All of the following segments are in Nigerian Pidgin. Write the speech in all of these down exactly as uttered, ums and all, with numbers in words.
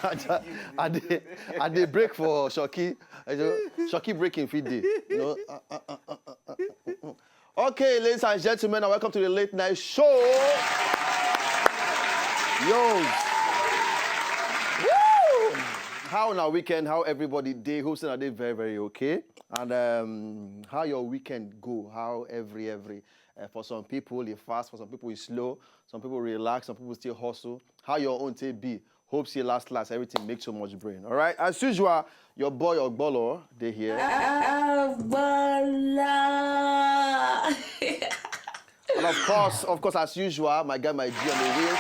I dey, I dey break for Shoki. I just, Shoki breaking fit dey. You know? Uh, uh, uh, uh, uh, uh, uh, uh. Okay, ladies and gentlemen, and welcome to the late night show. Yo. Woo! How na weekend? How everybody dey? Hope say na dey very, very okay. And um, how your weekend go? How every, every? Uh, for some people, e fast. For some people, e slow. Some people relax. Some people still hustle. How your own take be? Hope say last, last, everything make so much brain. All right. As usual, your boy Ogbolo dey here. Ogbolo. And of course, of course, as usual, my guy, my G on the wheels.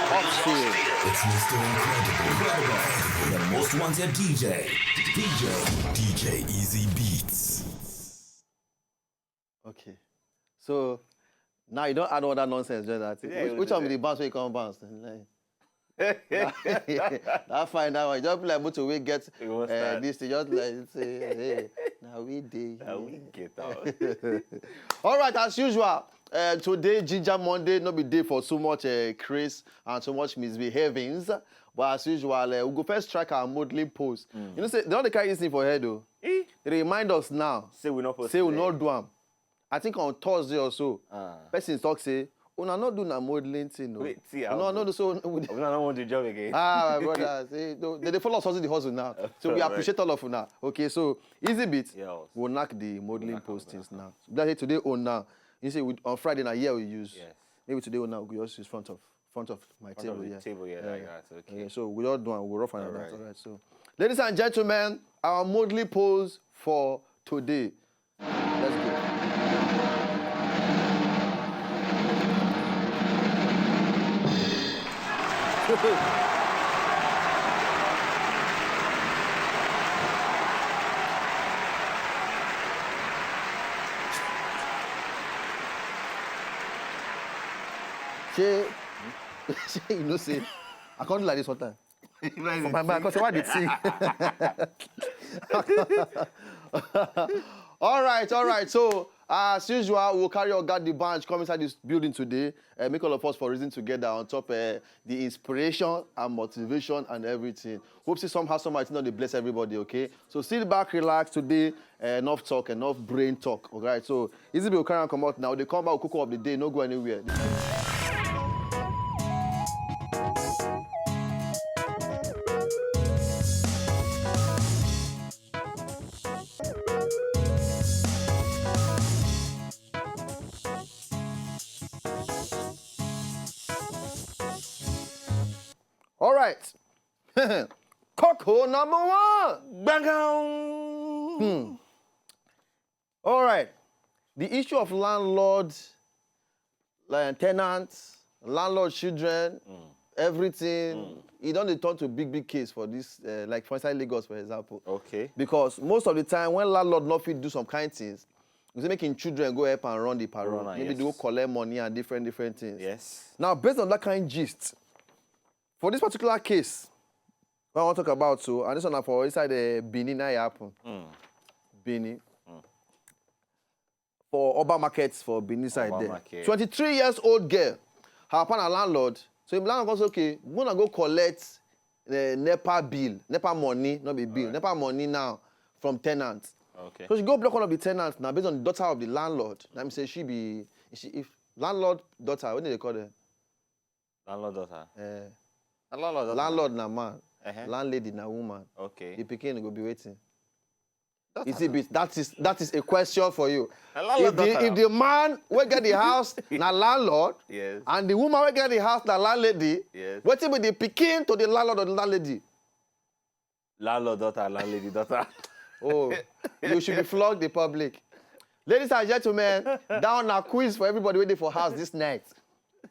Hot field. It's Mister Incredible. Incredible. The most wanted D J. D J. D J Easy Beats. Okay. So now you don't add all that nonsense join that thing. Yeah, which, you which do one be that. The bounce wey you come bounce? Like, that fine that one. Just be like motor wey get You won't uh, start. This thing. Just like say, hey, now we dey. Now we here. Get out. All right, as usual. Uh, today, Ginger Monday, no be day for so much uh, craze and so much misbehavings. But as usual, uh, we go first strike our modeling pose. You know, say they don't carry this thing for head though. Eh? They remind us now. Say we not supposed Say to we do not that. Do am. I think on Thursday or so, Ah. Person talk say, una no do na modeling thing o. Wait, see, Una I'll no go. Do so. We Una no want the job again. Ah, my brother, say, no, they, they follow us hustle the hustle now. So we Alright. Appreciate all of una. Okay, so easy bit. Yeah, We'll knock the modeling Knock post am, things knock now. That's it today on now. You see, we, on Friday now, here we use. Yes. Maybe today on now, we just use front of front of my Front table of the here. Table, yeah, Yeah, like yeah. That. Okay. Yeah, so we all do and we rough and All right. Right. All right. So, ladies and gentlemen, our modeling pose for today. Let's go. Shey, shey you know say I come do like this one time. For my mind, I come say, why they sing? All right, all right. So, as usual, we'll carry our God the bunch come inside this building today. Uh, make all of us for reason together on top uh, the inspiration and motivation and everything. Hope see somehow, somehow, it's not the bless everybody, okay? So sit back, relax today. Uh, enough talk, enough brain talk, all right? So, easy will carry and come out now. They come back, cook up the day, no go anywhere. All right. Coco number one. Bang! Hmm. All right. The issue of landlord, like, tenants, landlord children, mm. Everything, mm. It don't turn to big, big case for this, uh, like for inside Lagos, for example. Okay. Because most of the time when landlord not fit do some kind of things, he's making children go help and run the parole. Run, maybe yes. They go collect money and different, different things. Yes. Now, based on that kind of gist, for this particular case, what I want to talk about, so, and this one for inside the Benin, I happen. Mm. Benin. Mm. For Oba Market for Benin side Oba there. Market. Twenty-three years old girl, her partner landlord. So him landlord goes, okay, gonna go collect uh, NEPA bill, NEPA money, not be bill, right. NEPA money now from tenants. Okay. So she go block one of the tenants now based on the daughter of the landlord. Let me say she be, she, if landlord daughter, what do they call them? Landlord daughter. Eh. A landlord daughter. Landlord na man. Uh-huh. Landlady na woman. Okay. The pikin go be waiting. Daughter. Is it be, that is that is a question for you. A landlord daughter. If the, if the man wey get the house na landlord, yes. And the woman wey get the house na landlady, yes. Wetin be the pikin to the landlord or the landlady? Landlord daughter, landlady daughter. Oh, you should be flogged in public. Ladies and gentlemen, down na quiz for everybody waiting for house this night.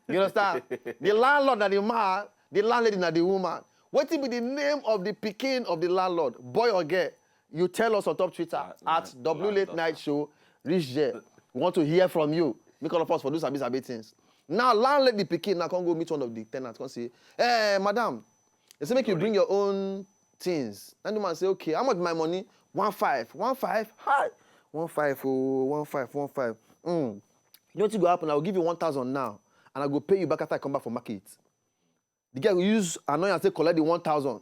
You understand? The landlord na the man, the landlady na the woman. Wetin be the name of the pikin of the landlord? Boy or girl? You tell us on top Twitter at W Late Night Show. Reach there. We want to hear from you. Make all of us for do sabi sabi things. Now, landlady pikin now come go meet one of the tenants. Come say, hey, madam, they say make you bring your own things. And the man say, okay, how much my money? One five. One five? Hi. One five, oh, one five, one five. Mm. You know what go happen? I will give you one thousand now, and I go pay you back after I come back from market. The girl go use annoyance take collect the one thousand.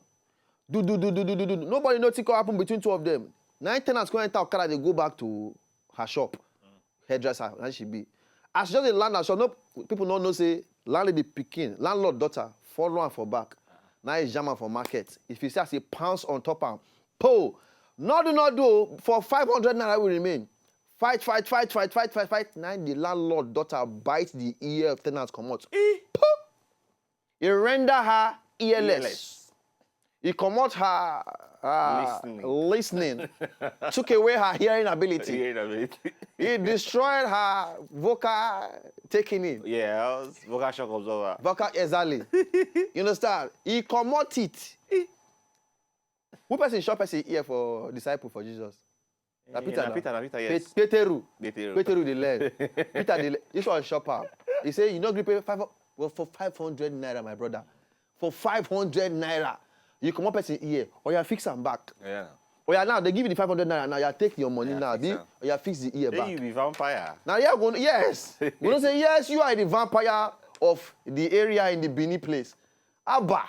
Do, do, do, do, do, do, do. Nobody know wetin come happen between two of them. Na im tenants come enter okada, dey go back to her shop. Hairdresser, na she be. As she just dey land her shop, no, people no know say landlady pikin, landlord daughter, follow am for back. Na e jam am for market. If you see as e pounce on top am, po! No do, no do o, for five hundred naira we remain. Fight, fight, fight, fight, fight, fight, fight. Na im the landlord daughter bite the ear of tenant comot. Po! E render her earless. Earless. E comot her uh, Listening. Listening. Took away her hearing ability. Hearing ability. E destroyed her vocal taking in. Yeah, I was vocal shock absorber. Vocal, exactly. You understand? E comot it. Who person chop person ear for disciple for Jesus? Na Yeah, Peter na na. Peter, na Peter, Pe- yes. Peteru. Peteru. Peteru dey learn. Peter dey learn. This one chop am. He say you no gree pay five. Well, for five hundred naira, my brother. For five hundred naira, you comot person ear. Oya, fix am back. Yeah. Oya, now they give you the five hundred naira. Now you take your money Oya, now, fix abi? Am. Oya, fix the ear Say back. You be vampire. Now yeah, go, yes. We don't say yes. You are the vampire of the area in the Benin place. Abba,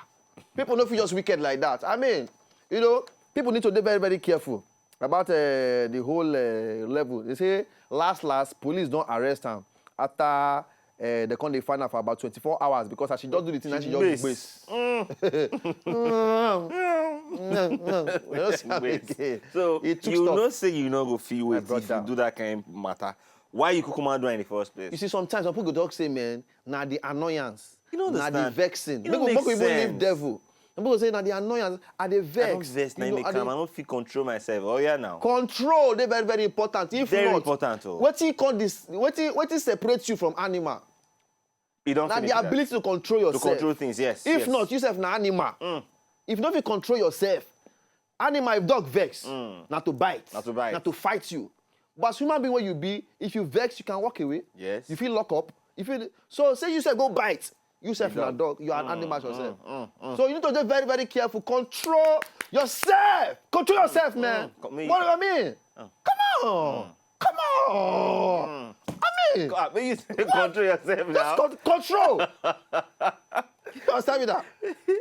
people no fit just wicked like that. I mean, you know, people need to be very, very careful about uh, the whole uh, level. They say last last police don't arrest him after uh, they come dey find am for about twenty-four hours because as she just do the thing, and she just Gbase. Gbase. We don't see am Gbase. again. So It took you stuff. Know say you no go feel wait if you Brother. Do that kind of matter. Why you kukuma do in the first place? You see, sometimes some people go talk say, man, na the annoyance, You don't na the understand. vexing. You Make don't we make make we even leave sense. Devil. Some people say na the annoyance, I dey vex. I don't vex, You na know, make I calm. dey- I don't feel control myself. Oh yeah, now. Control dey very, very important. If Very not, important, oh. Wetin call this? Wetin wetin separate you from animal? You don't Na finish the that. Ability to control To yourself. Control things, yes. If Yes. Not, you sef na animal. Mm. If you no fit control yourself, animal, if dog vex, Mm. na to bite, Na to bite. Na to fight you. But as human being wey you be, if you vex, you can walk away. Yes. You fit lock up. If you so say you sef go bite, you sef You na dog. Dog. You are an Mm, animal mm, yourself. Mm, mm. So you need to be very, very careful. Control yourself. Control yourself, man. Mm, me- What do I mean? Mm. Come on. Come on. I mean, Ah, but you say control yourself just now. con- control. You understand me now?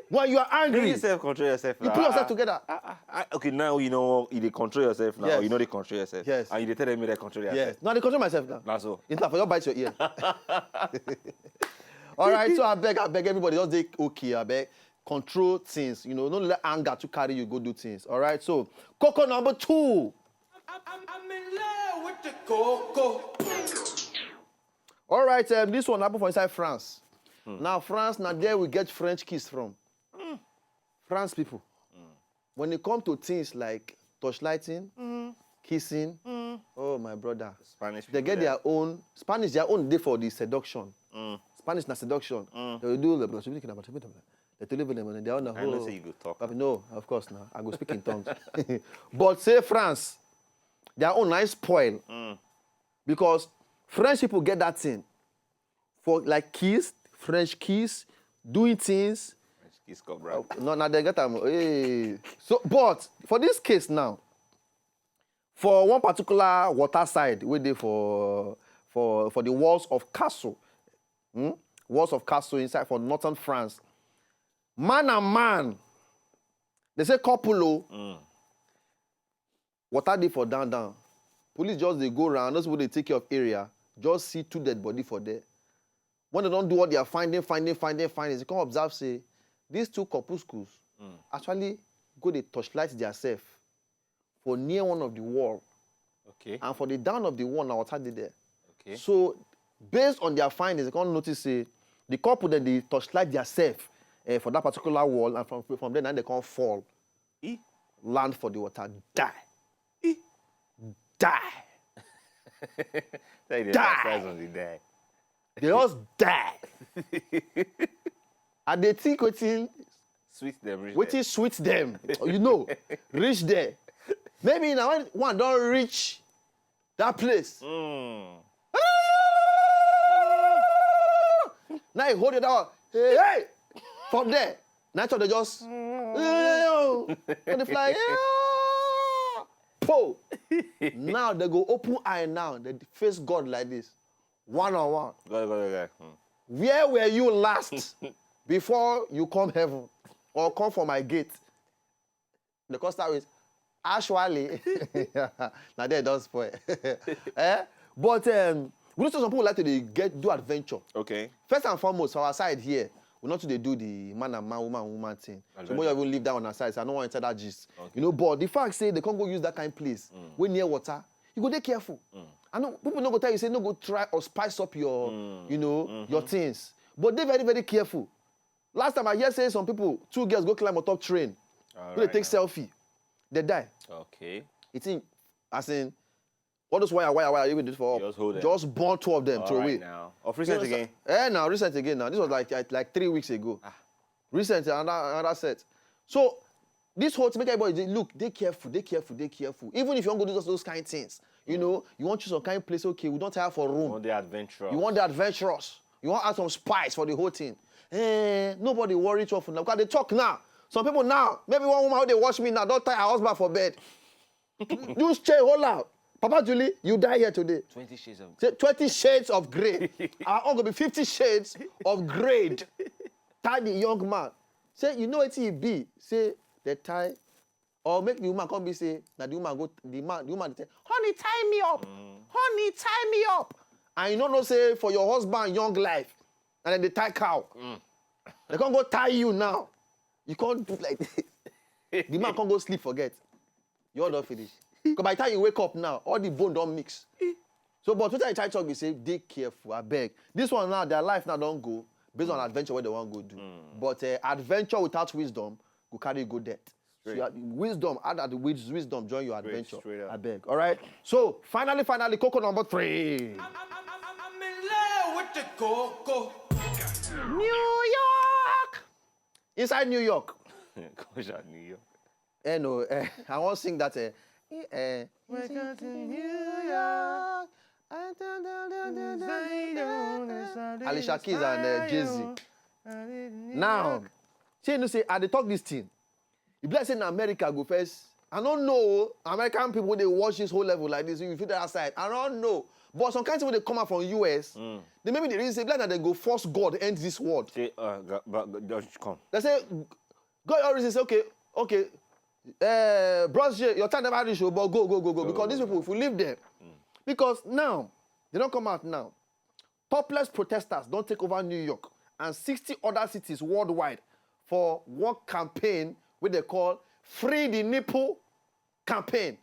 When you are Make angry, yourself control yourself. You Now. put yourself Ah, together. ah, ah, ah, okay, now you know you dey control yourself now. Yes. You know they control yourself. Yes. And you dey tell me they control yourself. Yes. No, I dey control myself now. That's all. In fact, for your bite your ear. All right, so I beg, I beg everybody, just dey okay, I beg. Control things, you know, don't let anger to carry you go do things. All right, so coco number two. I'm, I'm in love with the coco. All right, um, this one happen for inside France. Now France, now there we get French kiss from. France people. When it come to things like torchlighting, kissing, oh my brother, Spanish. They get their own Spanish. Their own dey for the seduction. Spanish na seduction. They will do the they tell you them, they own the I know whole. Say you go talk. But no, of course now. I go speak in tongues. But say France, their own nice spoil because French people get that thing for like kiss, French kiss, doing things. Kiss cobra. No, now they get them. Hey. So, but for this case now, for one particular water side, we dey for for for the walls of castle, hmm? Walls of castle inside for northern France. Man and man, they say couple, oh, water dey for down down. Police just dey go around. Those people dey take care of area. Just see two dead body for there. When they don't do what they are finding, finding, finding, finding, they come observe say these two corpuscles actually go dey torchlight their self for near one of the wall, Okay. And for the down of the wall, na water dey there. Okay. So, based on their findings, they come notice say the couple that they torchlight their self uh, for that particular wall, and from from there now they come fall, E? Land for the water, die, die. Say the Die. Size on the die. They just die. And they think waiting, Sweet them. Reach waiting sweet them. You know, reach there. Maybe now when one don't reach that place. Mm. Now you hold it out. Hey, hey! From there, now they just and they fly. Yeah. Po. Now they go open eye now. They face God like this, one on one. Go, go, go, go. Mm. Where were you last? before you come heaven or come for my gate, they come start with, "Actually," na there e don spoil. Eh? But um, we know say some people like to dey get do adventure. Okay. First and foremost, for our side here, we not to dey do the man and man, woman and woman thing. So Adventure. More even leave that on our side. So I don't want to enter that gist. Okay. You know, but the fact say they can't go use that kind of place wey near water, you go dey careful. I know people no go tell you say no go try or spice up your, you know, your things. But dey very very careful. Last time I hear say some people, two girls go climb on top train, All go dey right take now. Selfie, they die. Okay. You think, as in, all those wire, wire, wire, you will do for Just hold them. Just burn two of them All to right away. Now. Of recent You again. understand? Eh, now recent again. Now this was like like, like three weeks ago. Recent, another another set. So this whole thing make everybody dey look, dey careful, dey careful, dey careful. Even if you want to do those, those kind of things, you know, you want to choose some kind of place. Okay, we don't tire for room. On the adventure. You want the adventurous. You want add some spice for the whole thing. Eh, nobody worry each other now. Because they talk now. Some people now, maybe one woman wey dey watch me now, don't tie her husband for bed. Use chain hold out. Papa Julie, you die here today. Twenty shades of. Say twenty shades of grey. Our own go be fifty shades of grade. Tie the young man. Say, you know what he be? Say, they tie. Or make the woman come be say, now the woman go, the man, the woman dey tell, "Honey, tie me up. Honey, tie me up." And you don't know say for your husband young life, and then they tie cow. They can't go tie you now. You can't do like this. The man can't go sleep, forget. You all don't finish. Because by the time you wake up now, all the bone don't mix. So, but what I try to talk be say, dey careful, I beg. This one now, their life now don't go based on adventure where they want to go do. But uh, adventure without wisdom go carry you go death. So you have wisdom, add that the wis- wisdom, join your adventure. Straight up. I beg. All right. So finally, finally, coco number three. I'm in love with the coco. New York. Inside New York. Gosh, I knew you. Eh, no, eh, I won't sing that. Eh, eh, Welcome to New York. Alicia Keys and uh, Jay-Z. Now, see, you know, say, I dey talk this thing. If let's say in America go first, I don't know. American people, they watch this whole level like this. If you fit that side, I don't know. But some kind of people, they come out from U S. They maybe they reason say, like, they go force God end this world. Say, uh, go- but go- just come. They say, God always say, "Okay, okay, uh, Bros J, your time never reach, oh, but go, go, go, go." Because these people, if we leave them, because now they don't come out now. Topless protesters don't take over New York and sixty other cities worldwide for one campaign wey they call Free the Nipple campaign.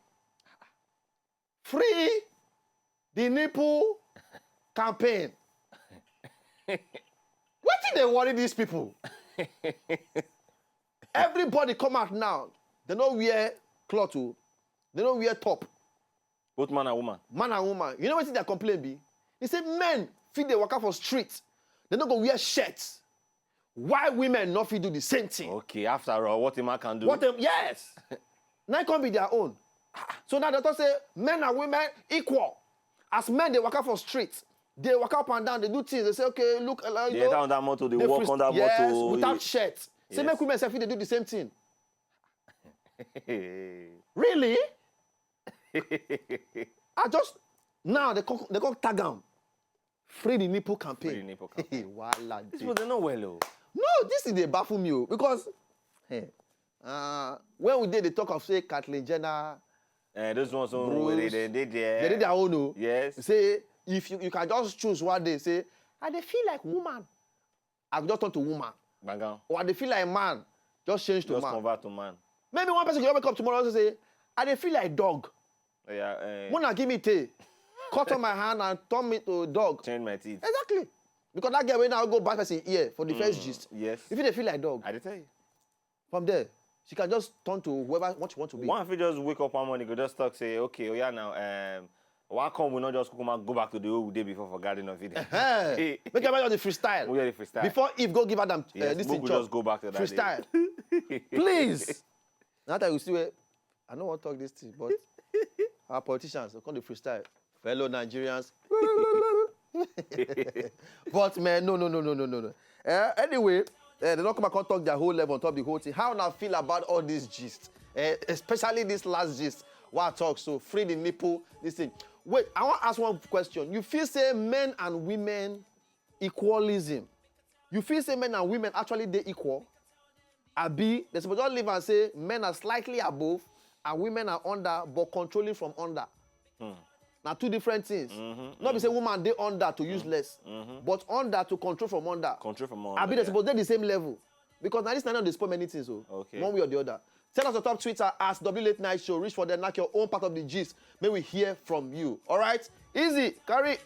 Free the Nipple campaign. What did they worry these people? Everybody come out now. They no wear cloth, oh. They no wear top. Both man and woman. Man and woman. You know what their complaint be? They say men fit dey waka for street. They no go wear shirts. Why women no fit do the same thing? Okay, after all, what a man can do. What a, yes. Now it can't be their own. So now they talk say men and women equal. As men, they waka for street. They walk up and down. They do things. They say, "Okay, look, uh, you They know, enter under motor, they they walk freest- under yes, motor. without shirt." Say Yes. Make women say fit dey do the same thing. Really? I just now they come, they come tag am. Free the nipple campaign. Free the nipple campaign. Wahala This dey. was not well, oh. No, this is dey baffle me, oh, because hey, uh, when we dey dey talk of say Kathleen Jenner, Eh, those ones, oh, Bruce, they, they, they, they did their own, oh. Yes. Say if you, you can just choose one day, say I dey feel like woman, I go just turn to woman, Bangan. or I dey feel like man, just change to Just man. Convert to man. Maybe one person go wake up tomorrow and say, "I dey feel like dog." Yeah. Eh, Mona give me tay, cut on my hand and turn me to dog. Change my teeth. Exactly. Because that girl wey now go back person ear for the first gist. Yes. If you dey feel like dog, I dey tell you. From there, she can just turn to whoever what she want to be. One fit just wake up one morning, go just talk, say, "Okay, oh yeah, now, um, why come we not just come and go back to the way we did before for Garden of Eden?" Hey, make everybody just freestyle. We just freestyle. Before Eve go give Adam uh, Yes, this we thing could chop. Just go back to that day. Freestyle. Please. Now that you see where I don't want to talk this thing, but our politicians they come the freestyle. Fellow Nigerians. But man, no, no, no, no, no, no, no. Uh, anyway, uh, they don't come back and talk their whole level on top of the whole thing. How now feel about all this gist? Uh, especially this last gist. Why I talk so? Free the nipple, this thing. Wait, I want to ask one question. You feel say men and women equalism You feel say men and women actually dey equal? Abi they suppose just leave and say men are slightly above and women are under, but controlling from under. Na two different things. No be say woman dey under to use less, but under to control from under. Control from all. Abi they suppose dey the same level, because na this na dey spoil many things o. Okay. One way or the other. Tell us your top Twitter at W Late Night Show. Reach for there, knock your own part of the gist. May we hear from you. All right, easy, carry.